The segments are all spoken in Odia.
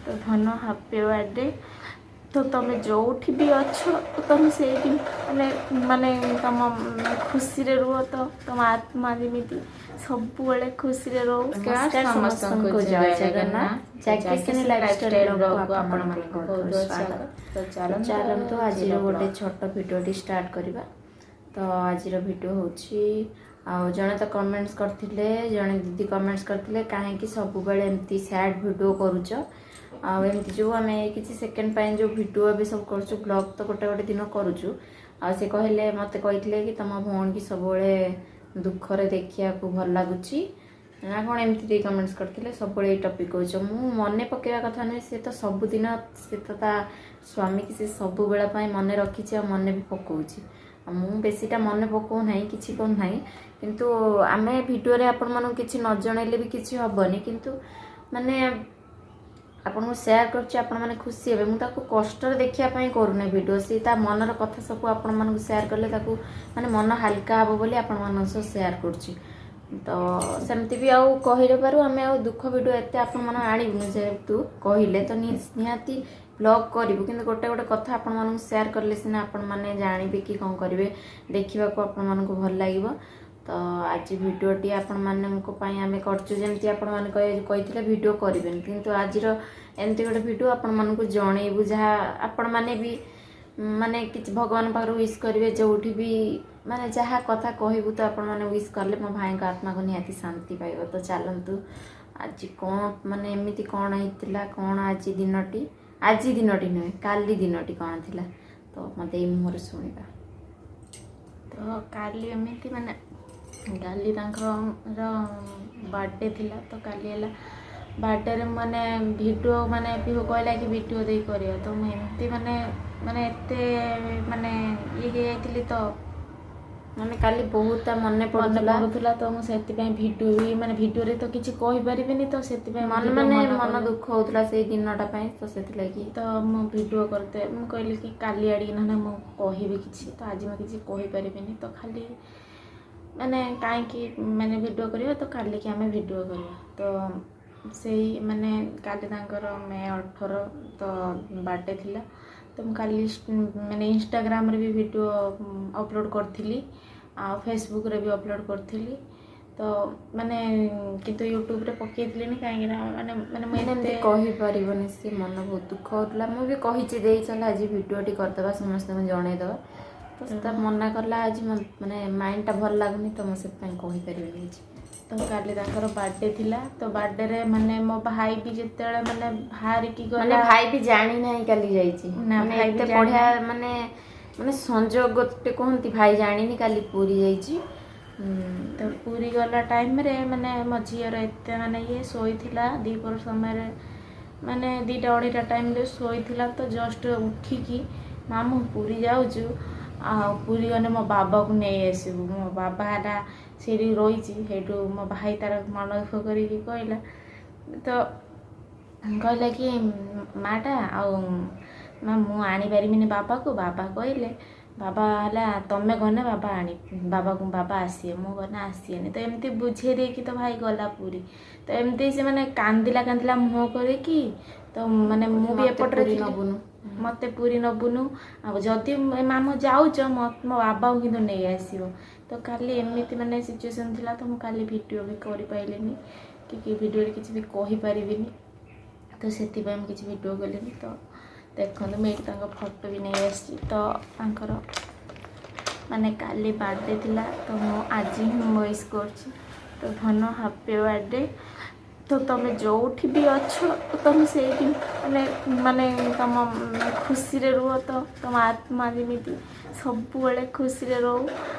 ତ ଧନ, ହାପି ବାର୍ଥଡେ। ତ ତମେ ଯେଉଁଠି ବି ଅଛ, ତ ତମେ ସେଇଠି ମାନେ ମାନେ ତମ ଖୁସିରେ ରୁହ। ତ ତମ ଆତ୍ମା ଯେମିତି ସବୁବେଳେ ଖୁସିରେ ରହୁ। ନମସ୍କାର ସମସ୍ତଙ୍କୁ, ଜୟ ଜଗନ୍ନାଥ। ଜାକିସିନି ଲାଇଫଷ୍ଟାଇଲ ବ୍ଲଗକୁ ଆପଣମାନଙ୍କୁ ବହୁତ ବହୁତ ସ୍ୱାଗତ। ତ ଚାଲନ୍ତୁ, ଚାଲନ୍ତୁ ଆଜିର ଗୋଟେ ଛୋଟ ଭିଡ଼ିଓଟି ଷ୍ଟାର୍ଟ କରିବା। ତ ଆଜିର ଭିଡ଼ିଓ ହେଉଛି, ଆଉ ଜଣେ ତ କମେଣ୍ଟସ୍ କରିଥିଲେ, ଜଣେ ଦିଦି କମେଣ୍ଟସ୍ କରିଥିଲେ, କାହିଁକି ସବୁବେଳେ ଏମିତି ସ୍ୟାଡ୍ ଭିଡ଼ିଓ କରୁଛ? ଆଉ ଏମିତି ଯେଉଁ ଆମେ କିଛି ସେକେଣ୍ଡ ପାଇଁ ଯେଉଁ ଭିଡ଼ିଓ ଏବେ ସବୁ କରୁଛୁ, ବ୍ଲଗ୍ ତ ଗୋଟେ ଗୋଟେ ଦିନ କରୁଛୁ। ଆଉ ସେ କହିଲେ, ମୋତେ କହିଥିଲେ କି ତମ ଭଉଣୀକି ସବୁବେଳେ ଦୁଃଖରେ ଦେଖିବାକୁ ଭଲ ଲାଗୁଛି ନା କ'ଣ, ଏମିତି ଦେଇ କମେଣ୍ଟସ୍ କରିଥିଲେ, ସବୁବେଳେ ଏଇ ଟପିକ୍ କହୁଛ। ମୁଁ ମନେ ପକେଇବା କଥା ନୁହେଁ। ସେ ତ ସବୁଦିନ, ସେ ତ ତା ସ୍ୱାମୀକି ସେ ସବୁବେଳ ପାଇଁ ମନେ ରଖିଛି ଆଉ ମନେ ବି ପକଉଛି। ଆଉ ମୁଁ ବେଶୀଟା ମନେ ପକଉନାହିଁ, କିଛି କରୁନାହିଁ। କିନ୍ତୁ ଆମେ ଭିଡ଼ିଓରେ ଆପଣମାନଙ୍କୁ କିଛି ନ ଜଣେଇଲେ ବି କିଛି ହେବନି। କିନ୍ତୁ ମାନେ ଆପଣଙ୍କୁ ସେୟାର କରୁଛି, ଆପଣମାନେ ଖୁସି ହେବେ। ମୁଁ ତାକୁ କଷ୍ଟରେ ଦେଖିବା ପାଇଁ କରୁନି ଭିଡ଼ିଓ। ସେ ତା ମନର କଥା ସବୁ ଆପଣମାନଙ୍କୁ ସେୟାର କଲେ ତାକୁ ମାନେ ମନ ହାଲକା ହେବ ବୋଲି ଆପଣମାନଙ୍କ ସହ ସେୟାର କରୁଛି। ତ ସେମିତି ବି ଆଉ କହିପାରୁ, ଆମେ ଆଉ ଦୁଃଖ ଭିଡ଼ିଓ ଏତେ ଆପଣମାନେ ଆଣିବୁନୁ। ଯେହେତୁ କହିଲେ ତ ନିହାତି ବ୍ଲଗ୍ କରିବୁ, କିନ୍ତୁ ଗୋଟେ ଗୋଟେ କଥା ଆପଣମାନଙ୍କୁ ସେୟାର କଲେ ସିନା ଆପଣମାନେ ଜାଣିବେ କି କ'ଣ କରିବେ, ଦେଖିବାକୁ ଆପଣମାନଙ୍କୁ ଭଲ ଲାଗିବ। ତ ଆଜି ଭିଡ଼ିଓଟି ଆପଣମାନଙ୍କ ପାଇଁ ଆମେ କରିଛୁ। ଯେମିତି ଆପଣମାନେ କହିଥିଲେ ଭିଡ଼ିଓ କରିବେନି, କିନ୍ତୁ ଆଜିର ଏମିତି ଗୋଟେ ଭିଡ଼ିଓ ଆପଣମାନଙ୍କୁ ଜଣେଇବୁ, ଯାହା ଆପଣମାନେ ବି ମାନେ କିଛି ଭଗବାନ ପାଖରେ ୱିଶ୍ କରିବେ। ଯେଉଁଠି ବି ମାନେ ଯାହା କଥା କହିବୁ, ତ ଆପଣମାନେ ୱିଶ୍ କଲେ ମୋ ଭାଇଙ୍କ ଆତ୍ମାକୁ ନିହାତି ଶାନ୍ତି ପାଇବ। ତ ଚାଲନ୍ତୁ, ଆଜି କ'ଣ ମାନେ ଏମିତି କ'ଣ ହେଇଥିଲା, କ'ଣ ଆଜି ଦିନଟି, ଆଜି ଦିନଟି ନୁହେଁ, କାଲି ଦିନଟି କ'ଣ ଥିଲା, ତ ମୋତେ ଏଇ ମୁହଁରୁ ଶୁଣିବା। ତ କାଲି ଏମିତି ମାନେ କାଲି ତାଙ୍କର ବାର୍ଥଡେ ଥିଲା। ତ କାଲି ହେଲା ବାର୍ଥଡେରେ ମାନେ ଭିଡ଼ିଓ ମାନେ ପିହୁ କହିଲା କି ଭିଡ଼ିଓ ଦେଇ କରିବା। ତ ମୁଁ ଏମିତି ମାନେ ମାନେ ଏତେ ମାନେ ଇଏ ହେଇଯାଇଥିଲି ତ। ମାନେ କାଲି ବହୁତ ତା ମନେ ମନେ ପଡୁଥିଲା। ପଡୁଥିଲା। ତ ମୁଁ ସେଥିପାଇଁ ଭିଡ଼ିଓ ବି ମାନେ ଭିଡ଼ିଓରେ ତ କିଛି କହିପାରିବିନି, ତ ସେଥିପାଇଁ ମନେ ଭିଡ଼ିଓ ମାନେ ମନା ମନ କଲି। ଦୁଃଖ ହଉଥିଲା ସେଇ ଦିନଟା ପାଇଁ, ତ ସେଥିଲାଗି। ତ ମୁଁ ଭିଡ଼ିଓ କରିତେ ମୁଁ କହିଲି କି କାଲି ଆଡ଼ିକି ନହେଲେ ମୁଁ କହିବି କିଛି। ତ ଆଜି ମୁଁ କିଛି କହିପାରିବିନି। ତ ଖାଲି ମାନେ କାହିଁକି ମାନେ ଭିଡ଼ିଓ କରିବା, ତ କାଲିକି ଆମେ ଭିଡ଼ିଓ କରିବା। ତ ସେଇ ମାନେ କାଲି ତାଙ୍କର ମେ 18 ତ ବାର୍ଥଡେ ଥିଲା। ତ ମୁଁ କାଲି ମାନେ ଇନଷ୍ଟାଗ୍ରାମରେ ବି ଭିଡ଼ିଓ ଅପଲୋଡ଼ କରିଥିଲି ଆଉ ଫେସବୁକ୍ରେ ବି ଅପଲୋଡ଼ କରିଥିଲି। ତ ମାନେ କିନ୍ତୁ ୟୁଟ୍ୟୁବରେ ପକେଇଥିଲିନି, କାହିଁକିନା ମାନେ ମାନେ ମୁଁ ମାନେ ଏମିତି ଏତେ କହିପାରିବନି ସେ, ମନ ବହୁତ ଦୁଃଖ ହଉଥିଲା। ମୁଁ ବି କହିଛି, ଦେଇ ଚାଲ ଆଜି ଭିଡ଼ିଓଟି କରିଦେବା, ସମସ୍ତଙ୍କୁ ଜଣେଇଦେବା। ତ ସେ ମନା କଲା, ଆଜି ମାନେ ମାଇଣ୍ଡଟା ଭଲ ଲାଗୁନି, ତ ମୁଁ ସେଥିପାଇଁ କହିପାରିବିନି କିଛି। ତ କାଲି ତାଙ୍କର ବାର୍ଥଡେ ଥିଲା। ତ ବାର୍ଥଡେରେ ମାନେ ମୋ ଭାଇ ବି ଯେତେବେଳେ ମାନେ ବାହାରିକି ମାନେ ଗଲା, ଭାଇ ବି ଜାଣି ନାହିଁ କାଲି ଯାଇଛି। ନା, ମାନେ ଭାଇ ବି ଏତେ ଜାଣି ବଢିଆ ମାନେ ମାନେ ସଂଯୋଗ ଗୋଟେ କୁହନ୍ତି, ଭାଇ ଜାଣିନି କାଲି ପୁରୀ ଯାଇଛି। ତ ପୁରୀ ଗଲା ଟାଇମ୍ରେ ମାନେ ମୋ ଝିଅର ଏତେ ମାନେ ଇଏ ଶୋଇଥିଲା, ଦ୍ୱିପହର ସମୟରେ ମାନେ 2ଟା 2:30 ଟାଇମ୍ରେ ଶୋଇଥିଲା। ତ ଜଷ୍ଟ ଉଠିକି, ମାମୁଁ ପୁରୀ ଯାଉଛୁ, ଆଉ ପୁରୀ ଗଲେ ମୋ ବାବାକୁ ନେଇ ଆସିବୁ, ମୋ ବାବା ହେଲା ସେଇଠି ରହିଛି। ସେଇଠୁ ମୋ ଭାଇ ତାର ମନ ଦୁଃଖ କରିକି କହିଲା, ତ କହିଲା କି ମାଟା ଆଉ ମା, ମୁଁ ଆଣିପାରିବିନି ବାବାକୁ। ବାବା କହିଲେ, ବାବା ହେଲା ତମେ ଗଲେ ବାବା ଆଣି ବାବାକୁ, ବାବା ଆସିବେ, ମୁଁ ଗଲେ ଆସିବେନି। ତ ଏମିତି ବୁଝେଇ ଦେଇକି ତ ଭାଇ ଗଲା ପୁରୀ। ତ ଏମିତି ସେ ମାନେ କାନ୍ଦିଲା କାନ୍ଦିଲା ମୁହଁ କରିକି। ତ ମାନେ ମୁଁ ବି ମତେ ଏପଟରେ ପୁରୀ ଥିଲି। ନବୁନୁ। ମତେ ପୁରୀ ନବୁନୁ, ଆଉ ଯଦି ମାମୁଁ ଯାଉଛ, ମୋ ବାବାଙ୍କୁ କିନ୍ତୁ ନେଇ ଆସିବ। ତ କାଲି ଏମିତି ମାନେ ସିଚୁଏସନ୍ ଥିଲା। ତ ମୁଁ କାଲି ଭିଡ଼ିଓ ବି କରିପାରିଲିନି କି ଭିଡ଼ିଓରେ କିଛି ବି କହିପାରିବିନି। ତ ସେଥିପାଇଁ ମୁଁ କିଛି ଭିଡ଼ିଓ କଲିନି। ତ ଦେଖନ୍ତୁ, ମୁଁ ଏଇଠି ତାଙ୍କ ଫଟୋ ବି ନେଇ ଆସିଛି। ତ ତାଙ୍କର ମାନେ କାଲି ବାର୍ଥଡେ ଥିଲା, ତ ମୁଁ ଆଜି ହିଁ ୱିଶ୍ କରୁଛି। ତ ଧନ, ହାପି ବାର୍ଥଡେ। ତ ତମେ ଯେଉଁଠି ବି ଅଛ, ତ ତମେ ସେଇଠି ମାନେ ମାନେ ତମ ଖୁସିରେ ରୁହ। ତ ତମ ଆତ୍ମା ଯେମିତି ସବୁବେଳେ ଖୁସିରେ ରହୁ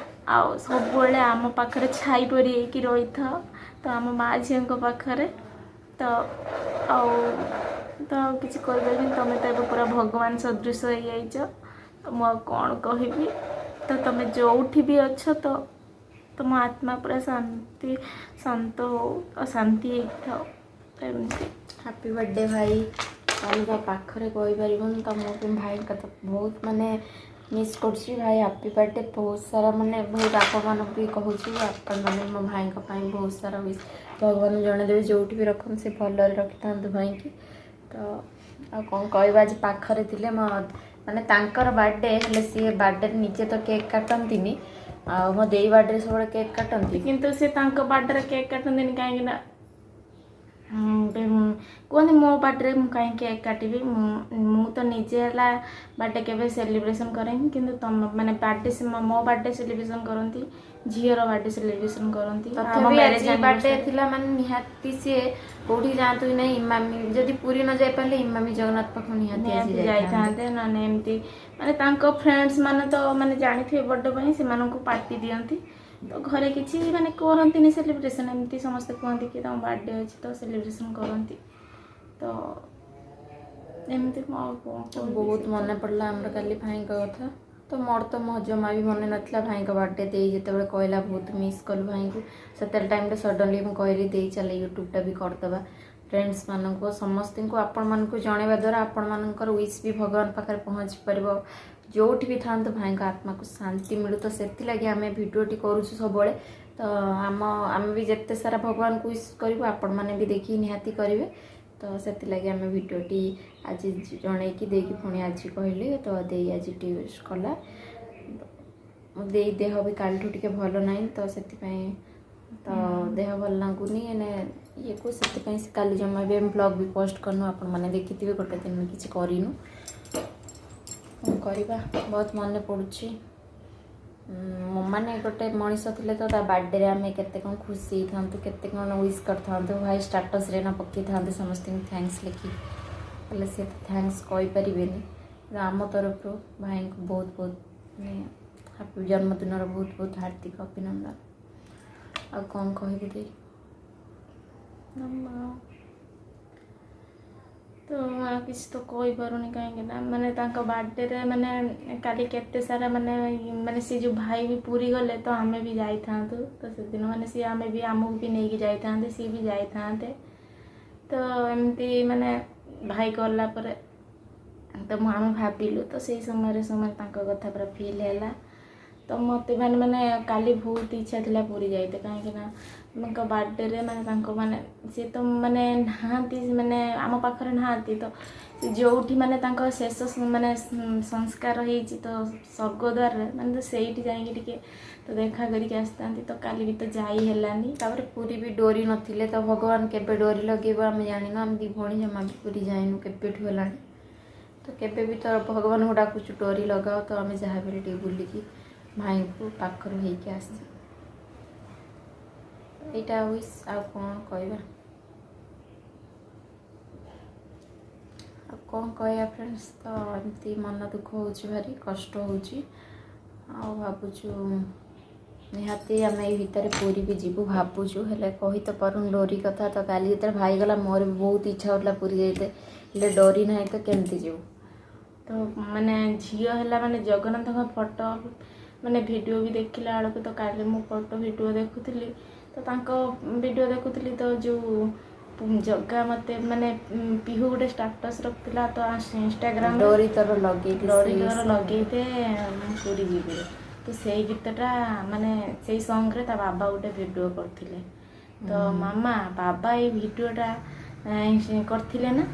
ଆଉ ସବୁବେଳେ ଆମ ପାଖରେ ଛାଇ ପରି ହେଇକି ରହିଥାଅ, ତ ଆମ ମା ଝିଅଙ୍କ ପାଖରେ। ତ ଆଉ ତ ଆଉ କିଛି କହିପାରିବିନି। ତମେ ତ ଏବେ ପୁରା ଭଗବାନ ସଦୃଶ ହେଇଯାଇଛ, ତ ମୁଁ ଆଉ କ'ଣ କହିବି? ତ ତମେ ଯେଉଁଠି ବି ଅଛ, ତ ତମ ଆତ୍ମା ପୁରା ଶାନ୍ତି ଶାନ୍ତ ହଉ ଆଉ ଶାନ୍ତି ହେଇଥାଉ, ତ ଏମିତି। ହାପି ବାର୍ଥଡେ ଭାଇ। ତମେ ତ ପାଖରେ କହିପାରିବନି, ତ ମୁଁ ବି ଭାଇଙ୍କ କଥା ବହୁତ ମାନେ ମିସ୍ କରୁଛି। ଭାଇ, ହାପି ବାର୍ଥଡେ। ବହୁତ ସାରା ମାନେ ବହୁତ ଆପଣମାନଙ୍କୁ ବି କହୁଛି, ଆପଣମାନେ ମୋ ଭାଇଙ୍କ ପାଇଁ ବହୁତ ସାରା ୱିଶ୍ ଭଗବାନ ଜଣେଇଦେବେ। ଯେଉଁଠି ବି ରଖନ୍ତୁ, ସେ ଭଲରେ ରଖିଥାନ୍ତୁ ଭାଇକି। ତ ଆଉ କ'ଣ କହିବା, ଆଜି ପାଖରେ ଥିଲେ ମୋ ମାନେ ତାଙ୍କର ବାର୍ଥଡେ ହେଲେ ସିଏ ବାର୍ଥଡେରେ ନିଜେ ତ କେକ୍ କାଟନ୍ତିନି, ଆଉ ମୋ ଦେଇ ବାର୍ଥଡେରେ ସବୁବେଳେ କେକ୍ କାଟନ୍ତି। କିନ୍ତୁ ସେ ତାଙ୍କ ବାର୍ଥଡେରେ କେକ୍ କାଟନ୍ତିନି, କାହିଁକି ନା କୁହନ୍ତି ମୋ ବାର୍ଥଡେରେ ମୁଁ କାହିଁକି କେକ୍ କାଟିବି, ମୁଁ ତ ନିଜେ ହେଲା ବାର୍ଥଡେ କେବେ ସେଲିବ୍ରେସନ୍ କରେନି, କିନ୍ତୁ ତମ ମାନେ ବାର୍ଥଡେ ମୋ ବାର୍ଥଡେ ସେଲିବ୍ରେସନ୍ କରନ୍ତି, ଝିଅର ବାର୍ଥଡେ ସେଲିବ୍ରେସନ୍ କରନ୍ତି। ଆମ ତଥାପି ମ୍ୟାରେଜ୍ ଆଜି ବାର୍ଥଡେ ଥିଲା ମାନେ ନିହାତି ସିଏ କୋଉଠି ଯାଆନ୍ତୁ କି ନାହିଁ, ଇମାମି ଯଦି ପୁରୀ ନ ଯାଇପାରିଲେ ଇମାମି ଜଗନ୍ନାଥ ପାଖକୁ ନିହାତି ଆଜି ନିହାତି ଯାଇଥାନ୍ତେ। ଯାଇଥାନ୍ତେ। ନହେଲେ ଏମିତି ମାନେ ତାଙ୍କ ଫ୍ରେଣ୍ଡସ୍ ମାନେ ତ ମାନେ ଜାଣିଥିବେ ବର୍ଥଡେ ପାଇଁ ସେମାନଙ୍କୁ ପାର୍ଟି ଦିଅନ୍ତି, ତ ଘରେ କିଛି ମାନେ କରନ୍ତିନି ସେଲିବ୍ରେସନ୍। ଏମିତି ସମସ୍ତେ କୁହନ୍ତି କି ତମ ବାର୍ଥଡେ ଅଛି ତ ସେଲିବ୍ରେସନ୍ କରନ୍ତି। ତ ଏମିତି ମୁଁ ଆଉ କ'ଣ ତ କହିବି। ବହୁତ ମନେ ପଡ଼ିଲା ଆମର କାଲି ଭାଇଙ୍କ କଥା। ତ ମୋର ତ ମୋ ଜମା ବି ମନେ ନଥିଲା ଭାଇଙ୍କ ବାର୍ଥଡେ। ଦେଇ ଯେତେବେଳେ କହିଲା ବହୁତ ମିସ୍ କଲୁ ଭାଇଙ୍କୁ, ସେତେବେଳେ ଟାଇମ୍ରେ ସଡନଲି ମୁଁ କହିଲି ଦେଇ ଚାଲେ ୟୁଟ୍ୟୁବଟା ବି କରିଦେବା। ଫ୍ରେଣ୍ଡସ୍ମାନଙ୍କୁ ସମସ୍ତଙ୍କୁ ଆପଣମାନଙ୍କୁ ଜଣାଇବା ଦ୍ୱାରା ଆପଣମାନଙ୍କର ୱିଶ୍ ବି ଭଗବାନ ପାଖରେ ପହଞ୍ଚି ପାରିବ। ଯେଉଁଠି ବି ଥାଆନ୍ତୁ ଭାଇଙ୍କ ଆତ୍ମାକୁ ଶାନ୍ତି ମିଳୁ, ତ ସେଥିଲାଗି ଆମେ ଭିଡ଼ିଓଟି କରୁଛୁ ସବୁବେଳେ। ତ ଆମେ ବି ଯେତେ ସାରା ଭଗବାନଙ୍କୁ ୱିଶ୍ କରିବୁ, ଆପଣମାନେ ବି ଦେଖିକି ନିହାତି କରିବେ। ତ ସେଥିଲାଗି ଆମେ ଭିଡ଼ିଓଟି ଆଜି ଜଣେଇକି ଦେଇକି ପୁଣି ଆଜି କହିଲି, ତ ଦେଇ ଆଜି ୱିଶ୍ କଲା। ମୋ ଦେଇ ଦେହ ବି କାଲିଠୁ ଟିକେ ଭଲ ନାହିଁ, ତ ସେଥିପାଇଁ ତ ଦେହ ଭଲ ଲାଗୁନି ଏନେ ଇଏକୁ, ସେଥିପାଇଁ ସେ କାଲି ଜମା ବି ଆମେ ବ୍ଲଗ୍ ବି ପୋଷ୍ଟ କରିନୁ। ଆପଣମାନେ ଦେଖିଥିବେ ଗୋଟେ ଦିନ କିଛି କରିନୁ। କ'ଣ କରିବା, ବହୁତ ମନେ ପଡ଼ୁଛି। ମାନେ ଗୋଟେ ମଣିଷ ଥିଲେ ତ ତା ବାର୍ଥଡେରେ ଆମେ କେତେ କ'ଣ ଖୁସି ହେଇଥାନ୍ତୁ, କେତେ କ'ଣ ୱିଶ୍ କରିଥାନ୍ତୁ, ଭାଇ ଷ୍ଟାଟସ୍ରେ ନା ପକେଇଥାନ୍ତୁ ସମସ୍ତଙ୍କୁ thanks ଲେଖି। ହେଲେ ସେ ତ thanks କହିପାରିବେନି, କିନ୍ତୁ ଆମ ତରଫରୁ ଭାଇଙ୍କୁ ବହୁତ ବହୁତ ମାନେ ହାପି ଜନ୍ମଦିନର ବହୁତ ବହୁତ ହାର୍ଦ୍ଦିକ ଅଭିନନ୍ଦନ। ଆଉ କ'ଣ କହିବୁ ଦେଇ? ତ ଆଉ କିଛି ତ କହିପାରୁନି, କାହିଁକି ନା ମାନେ ତାଙ୍କ ବାର୍ଥଡେରେ ମାନେ କାଲି କେତେ ସାରା ମାନେ ମାନେ ସେ ଯେଉଁ ଭାଇ ବି ପୁରୀ ଗଲେ ତ ଆମେ ବି ଯାଇଥାନ୍ତୁ। ତ ସେଦିନ ମାନେ ସିଏ ଆମେ ବି ଆମକୁ ବି ନେଇକି ଯାଇଥାନ୍ତେ, ସିଏ ବି ଯାଇଥାନ୍ତେ। ତ ଏମିତି ମାନେ ଭାଇ ଗଲା ପରେ ତ ମୁଁ ଆମେ ଭାବିଲୁ, ତ ସେଇ ସମୟରେ ସେମାନେ ତାଙ୍କ କଥା ପୁରା ଫିଲ୍ ହେଲା। ତ ମୋତେ ମାନେ ମାନେ କାଲି ବହୁତ ଇଚ୍ଛା ଥିଲା ପୁରୀ ଯାଇତେ, କାହିଁକି ନା ତାଙ୍କ ବାର୍ଥଡେରେ ମାନେ ତାଙ୍କ ମାନେ ସିଏ ତ ମାନେ ନାହାନ୍ତି, ମାନେ ଆମ ପାଖରେ ନାହାନ୍ତି, ତ ସେ ଯେଉଁଠି ମାନେ ତାଙ୍କ ଶେଷ ମାନେ ସଂସ୍କାର ହେଇଛି ତ ସ୍ୱର୍ଗଦ୍ୱାରରେ, ମାନେ ତ ସେଇଠି ଯାଇକି ଟିକେ ତ ଦେଖା କରିକି ଆସିଥାନ୍ତି। ତ କାଲି ବି ତ ଯାଇ ହେଲାନି। ତାପରେ ପୁରୀ ବି ଡୋରି ନଥିଲେ, ତ ଭଗବାନ କେବେ ଡୋରି ଲଗେଇବ ଆମେ ଜାଣିନୁ। ଆମେ ଦି ଭଉଣୀ ଜମା ବି ପୁରୀ ଯାଇନୁ କେବେଠୁ ହେଲାଣି। ତ କେବେ ବି ତ ଭଗବାନଙ୍କୁ ଡାକୁଛୁ ଡୋରି ଲଗାଅ, ତ ଆମେ ଯାହା ବି ହେଲେ ଟିକେ ବୁଲିକି ଭାଇଙ୍କୁ ପାଖରୁ ହେଇକି ଆସିବୁ। ଏଇଟା ୱିଶ୍, ଆଉ କ'ଣ କହିବା, ଆଉ କ'ଣ କହିବା ଫ୍ରେଣ୍ଡସ୍। ତ ଏମିତି ମନ ଦୁଃଖ ହେଉଛି, ଭାରି କଷ୍ଟ ହେଉଛି। ଆଉ ଭାବୁଛୁ ନିହାତି ଆମେ ଏଇ ଭିତରେ ପୁରୀ ବି ଯିବୁ ଭାବୁଛୁ, ହେଲେ କହି ତ ପାରୁନୁ ଡୋରି କଥା। ତ କାଲି ଯେତେବେଳେ ଭାଇ ଗଲା ମୋର ବି ବହୁତ ଇଚ୍ଛା ହେଉଥିଲା ପୁରୀ ଯାଇତେ, ହେଲେ ଡୋରି ନାହିଁ ତ କେମିତି ଯିବୁ। ତ ମାନେ ଝିଅ ହେଲା ମାନେ ଜଗନ୍ନାଥଙ୍କ ଫଟୋ ମାନେ ଭିଡ଼ିଓ ବି ଦେଖିଲା ବେଳକୁ, ତ କାଲି ମୁଁ ଫଟୋ ଭିଡ଼ିଓ ଦେଖୁଥିଲି, ତ ତାଙ୍କ ଭିଡ଼ିଓ ଦେଖୁଥିଲି, ତ ଯେଉଁ ଜଗା ମୋତେ ମାନେ ପିହୁ ଗୋଟେ ଷ୍ଟାଟସ୍ ରଖିଥିଲା ତ ଇନଷ୍ଟାଗ୍ରାମ, ଡୋରି ତୋର ଲଗେଇଦେ, ଡୋରି ତୋର ଲଗେଇଦେ ମୁଁ ପୁରୀ ଯିବି। ତ ସେଇ ଗୀତଟା ମାନେ ସେଇ ସଙ୍ଗରେ ତା ବାବା ଗୋଟେ ଭିଡ଼ିଓ କରିଥିଲେ। ତ ମାମା ବାବା ଏଇ ଭିଡ଼ିଓଟା କରିଥିଲେ ନା।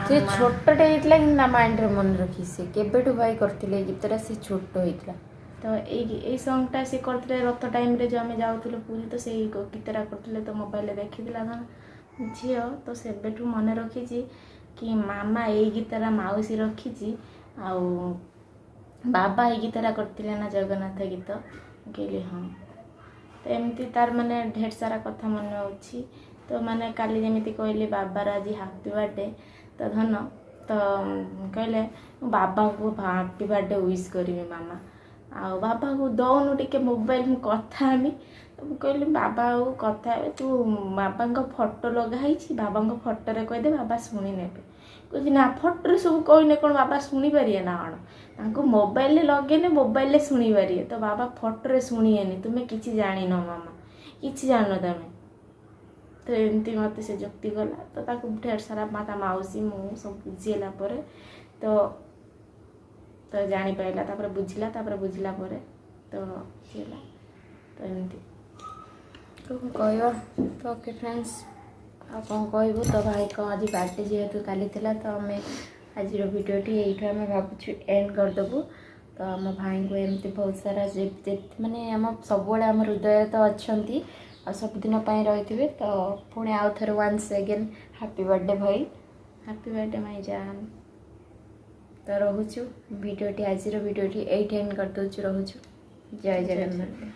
ସେ ଛୋଟଟେ ହେଇଥିଲା କିନ୍ତୁ ତା ମାଇଣ୍ଡରେ ମନେ ରଖି ସେ କେବେଠୁ ଭାଇ କରିଥିଲେ ଏଇ ଗୀତଟା, ସେ ଛୋଟ ହେଇଥିଲା। ତ ଏଇ ସଙ୍ଗଟା ସେ କରିଥିଲେ ରଥ ଟାଇମ୍ରେ ଯେଉଁ ଆମେ ଯାଉଥିଲୁ ପୁରୀ, ତ ସେଇ ଗୀତଟା କରିଥିଲେ। ତ ମୋବାଇଲରେ ଦେଖିଥିଲା ନା ଝିଅ, ତ ସେବେଠୁ ମନେ ରଖିଛି କି ମାମା ଏଇ ଗୀତଟା ମାଉସୀ ରଖିଛି ଆଉ ବାବା ଏଇ ଗୀତଟା କରିଥିଲେ ନା ଜଗନ୍ନାଥ ଗୀତ। ମୁଁ କହିଲି ହଁ। ତ ଏମିତି ତାର ମାନେ ଢେର ସାରା କଥା ମନେ ଅଛି। ତ ମାନେ କାଲି ଯେମିତି କହିଲି ବାବାର ଆଜି ହାପି ବାର୍ଥଡେ, ତ ଧନ ତ କହିଲେ ମୁଁ ବାବାଙ୍କୁ ହାପି ବାର୍ଥଡେ ୱିଶ୍ କରିବି ମାମା, ଆଉ ବାବାଙ୍କୁ ଦଉନୁ ଟିକେ ମୋବାଇଲ ମୁଁ କଥା ହେମି। ତ ମୁଁ କହିଲି ବାବା ଆଉ କଥା ହେବେ, ତୁ ବାବାଙ୍କ ଫଟୋ ଲଗା ହେଇଛି, ବାବାଙ୍କ ଫଟୋରେ କହିଦେ ବାବା ଶୁଣି ନେବେ। କହୁଛି ନା ଫଟୋରେ ସବୁ କହିଲେ କ'ଣ ବାବା ଶୁଣିପାରିବେ ନା କ'ଣ, ତାଙ୍କୁ ମୋବାଇଲରେ ଲଗେଇଲେ ମୋବାଇଲରେ ଶୁଣିପାରିବେ, ତ ବାବା ଫଟୋରେ ଶୁଣିବେନି, ତୁମେ କିଛି ଜାଣିନ ମାମା, କିଛି ଜାଣିନ ତମେ। ତ ଏମିତି ମୋତେ ସେ ଯୁକ୍ତି କଲା। ତ ତାକୁ ଢେର ସାରା ତା ମାଉସୀ ମୁଁ ସବୁ ବୁଝିଲା ପରେ ତ ତ ଜାଣିପାରିଲା, ତାପରେ ବୁଝିଲା, ତାପରେ ବୁଝିଲା ପରେ ତ ହେଲା। ତ ଏମିତି କ'ଣ କହିବା। ତ ଓକେ ଫ୍ରେଣ୍ଡସ୍, ଆଉ କ'ଣ କହିବୁ? ତ ଭାଇଙ୍କ ଆଜି ବାର୍ଥଡେ ଯେହେତୁ କାଲି ଥିଲା, ତ ଆମେ ଆଜିର ଭିଡ଼ିଓଟି ଏଇଠୁ ଆମେ ଭାବୁଛୁ ଏଣ୍ଡ କରିଦେବୁ। ତ ଆମ ଭାଇଙ୍କୁ ଏମିତି ବହୁତ ସାରା ମାନେ ଆମ ସବୁବେଳେ ଆମ ହୃଦୟରେ ତ ଅଛନ୍ତି ଆଉ ସବୁଦିନ ପାଇଁ ରହିଥିବେ। ତ ପୁଣି ଆଉ ଥରେ ୱାନ୍ସ ଏଗେନ୍ ହାପି ବାର୍ଥଡେ ଭାଇ। ହାପି ବାର୍ଥଡେ ମାଇ ଜାନ୍। ତ ରହୁଛୁ, ଭିଡ଼ିଓଟି, ଆଜିର ଭିଡ଼ିଓଟି ଏଇଠି ଏଣ୍ଡ କରିଦେଉଛୁ। ରହୁଛୁ, ଜୟ ଜଗନ୍ନାଥ।